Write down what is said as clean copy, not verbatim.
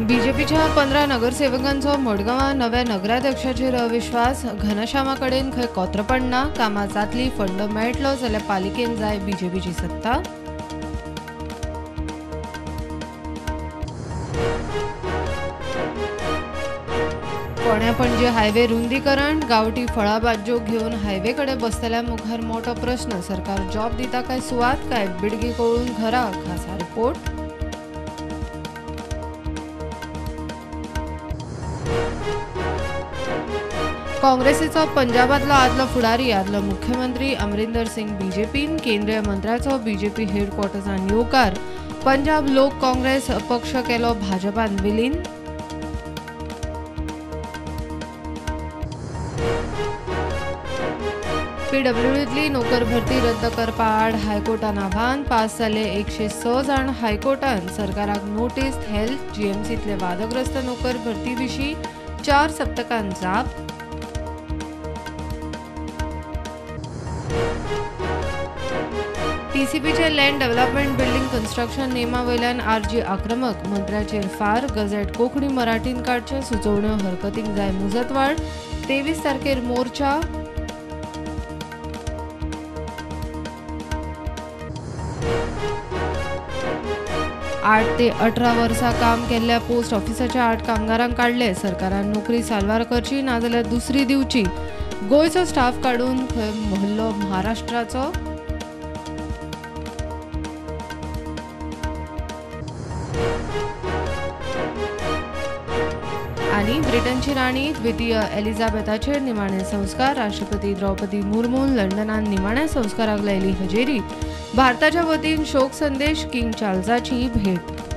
बीजेपीच्या 15 नगरसेवकांचो मडगांवां नव्या नगराध्यक्षाचेर अविश्वास. घनश्यामा कडेन खंय कोत्रपण ना, कामां जातली, फंड मेळटलो जाल्यार पालिकेन जाय बीजेपीची सत्ता. फोंड्या पणजे हायवे रुंदीकरण, गांवठी फळां भाजयो घेवन हायवे कडेन बसतल्या मुखार मोठो प्रस्न. सरकार जॉब दिता काय सुवात, काय बिडगी कळून घरा, खासा रिपोर्ट. काँग्रेसीचो पंजाबातलो आदलो फुडारी, आदलो मुख्यमंत्री अमरिंदर सिंग बीजेपीन, केंद्रीय मंत्र्याचो बीजेपी हेडक्वॉर्टर्सान येवकार. पंजाब लोक काँग्रेस पक्ष केलो भाजपान विलीन. पीडब्ल्यूडींतली नोकर भरती रद्द करपा आड हायकोर्टान आव्हान. पास जाले 106 जाण. हायकोर्टान सरकाराक नोटीस. हेल्थ जीएमसींतले वादग्रस्त नोकर भरती विशीं 4 सप्तकान जाप. टीसीपीचे लँड डेव्हलपमेंट बिल्डिंग कन्स्ट्रक्शन नेमा वयल्यान आरजी आक्रमक, मंत्र्याचेर फार. गझेट कोंकणी मराठीन काडचे, सुचोवण्यो हरकतींक जाय मुजतवाड. 23 तारखेर मोर्चा. आठ ते 18 वर्सां काम केल्ल्या पोस्ट ऑफिसाच्या 8 कामगारांक काडले. सरकारान नोकरी साल्वार करची, नाजाल्यार दुसरी दिवची. गोंयचो स्टाफ काडून खंय मोहल्लो महाराष्ट्राचो. आनी ब्रिटनची राणी द्वितीय एलिझाबेथाचेर निमाणे संस्कार. राष्ट्रपती द्रौपदी मुर्मून लंडनान निमाण्या संस्काराक लायली हजेरी. भारताच्या वतीन शोक संदेश, किंग चार्ल्साची भेट.